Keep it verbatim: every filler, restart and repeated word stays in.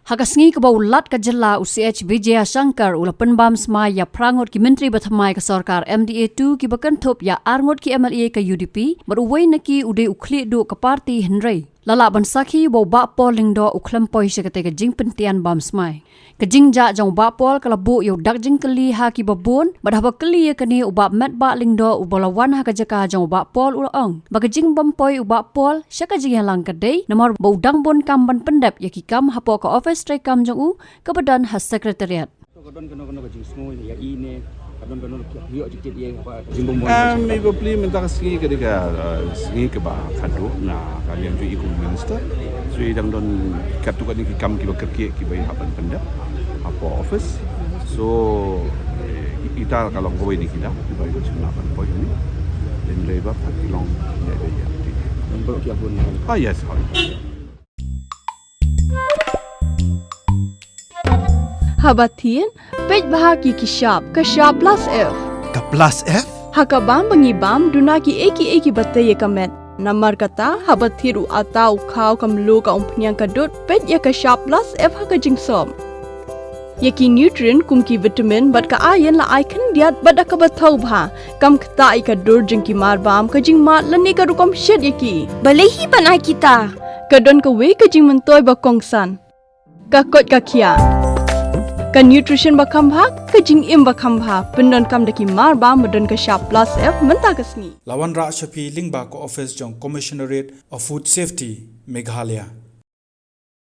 Ha ka sngi kaba u Lat ka jylla u C H Vijayashankar u la pynbam smai ïa phra ngut ki myntri ba thymmai ka sorkar M D A two kiba kynthup ïa ar ngut ki M L A ka U D P, bad uwei na ki u dei u khlieh duh ka party, hynrei la lah ban sakhi ba u Bah Paul Lyngdoh u khlem poi sha katei ka jingpyntian bam smai. Ka jingjia jong u Bah Paul ka la buh ïa u dak jingkylli ha kiba bun, bad haba kylli ïa kane u Bah Metbah Lyngdoh uba la wan ha ka jaka jong u Bah Paul u la ong ba ka jingbym poi u Bah Paul sha ka jingïalang ka dei namar ba u dang bun kam ban pyndep ïa ki kam hapoh ka office treikam jong u kaba don ha Secretariat. Ka don kano kano ka jingsngew ïa i ne, ka don kano ka ïoh jingtip ïa i haba ka jingbym poi. Em, i bapli mynta ka sngi ka dei ka, eh, sngi kaba khadduh na ka liang jong i kum u minister. So i dang don katto katne ki kam kiba kyrkieh kiba i hap ban pyndep hapoh office. So, eh, ita ka long kawei na kita kiba i sngewbha ban poi hangne. Hynrei ba pat ki long ïa, ïa, ïa. Namar ki ap bun. Ah, yes, hoi. Haba thied, peit bha ki ki shap, ka shap plus F. Ka plus F? Ha ka bam ba ngi bam, duna kiei kiei kiba tei ïa ka met. Namar kata, haba thied u atta, u khaw, ka mluh, ka umphniang, ka dud, peit ïa ka shap plus F ha ka jingsop. Ïa ki nutrient kum ki vitamin bad ka iron la ai khyndiat bad da kaba thaw bha. Kam ktah ïa ka dur jong ki marbam, ka jingmad lane ka rukom shet ïa ki. Balei hi ban ai kita? Ka don kawei ka jingmyntoi ba kongsan. Ka koit ka khiah. Ka nutrition ba kham bha, ka jingim ba kham bha. Pyndonkam da ki marbam ba don ka shap plus F mynta ka sngi. La wanrah sha phi lyngba ka office jong Commissionerate of Food Safety, Meghalaya.